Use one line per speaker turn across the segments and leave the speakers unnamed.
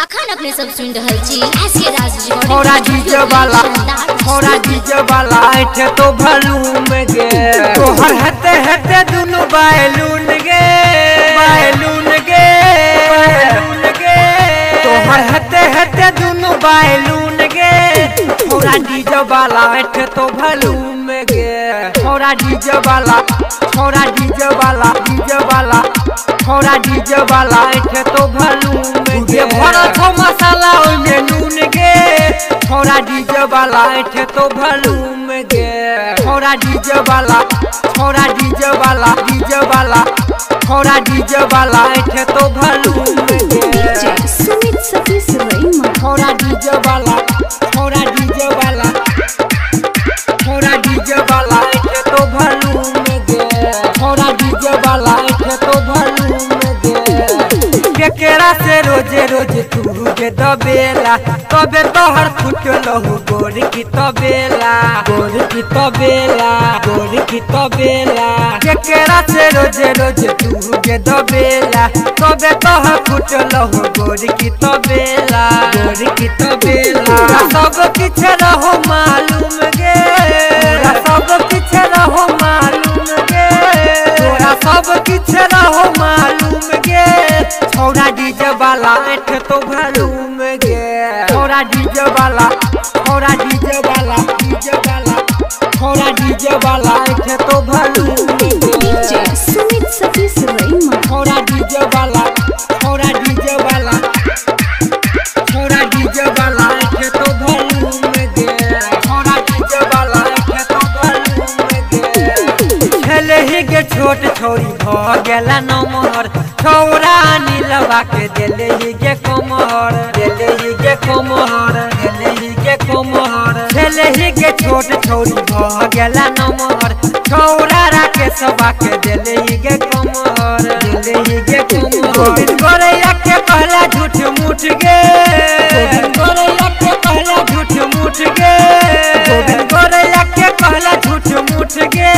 अखन अपने सब सुन रहल छी एसके राज रिकॉर्डिंग।
थोड़ा डीजे वाला, थोड़ा डीजे वाला ऐठे तो भलूम गे। तोहर हेते हेते दुनु बैलून गे, बैलून गे, बैलून गे। तोहर हेते हेते दुनु बैलून गे। थोड़ा डीजे वाला ऐठे तो भलूम गे। थोड़ा डीजे वाला, थोड़ा डीजे वाला, डीजे वाला, थोड़ा डीजे वाला ऐठे तो भलूम गे। भरल छौ मसाला ओइमे नून गे। थोड़ा डीजे वाला ऐठे तो भलूम गे। थोड़ा डीजे वाला, थोड़ा डीजे वाला, डीजे वाला, थोड़ा डीजे वाला ऐठे तो भलूम गे।
डीजे सुमित सतीश रैमा।
थोड़ा डीजे वाला, थोड़ा डीजे वाला, थोड़ा डीजे वाला ऐठे तो भलूम गे। थोड़ा डीजे वाला ऐठे तो भलूम गे। केकरा से रोजे रोज तू के दबेला, तबे तोहर फुटलहु गोर की तबेला, गोर की तबेला, गोर की तबेला। केकरा से रोजे रोज तू के दबेला, तबे तोहर फुटलहु गोर की तबेला, गोर की तबेला। सब किछ रहो मालूम गे, तोरा सब किछ रहो मालूम गे, तोरा सब किछ रहो मालूम गे। छोड़ा डीजे वाला ऐठ तो भलूम गे। छोड़ा डीजे वाला, छोड़ा डीजे वाला, डीजे वाला, छोड़ा डीजे वाला ऐठ तो भलूम गे।
डीजे सुमित सतीश रैमा।
छोड़ा डीजे वाला, छोड़ा डीजे वाला, छोड़ा डीजे वाला ऐठ तो भलूम गे। छोड़ा डीजे वाला ऐठ तो भलूम गे। खेले ही गे छोट छोरी भ गेला नमहर, छौरा नीलवा के देले ही गे कोमहर, देले ही गे कोमहर, देले ही गे कोमहर। खेले ही गे छोट छोरी भ गेला नमहर, छौरा राकेशवा के देले ही गे कोमहर, देले ही गे कोमहर। गोविंद गोरैया के कहला झूठ मूठ गे, गोविंद गोरैया के कहला झूठ मूठ गे, गोविंद गोरैया के कहला झूठ मूठ गे।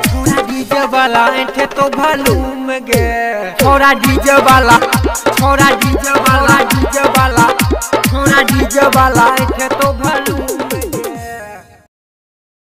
छोड़ा डीजे वाला ऐठे तो भलूम गे। छोड़ा डीजे वाला, छोड़ा डीजे वाला, डीजे वाला, छोड़ा डीजे वाला ऐठे तो भलूम।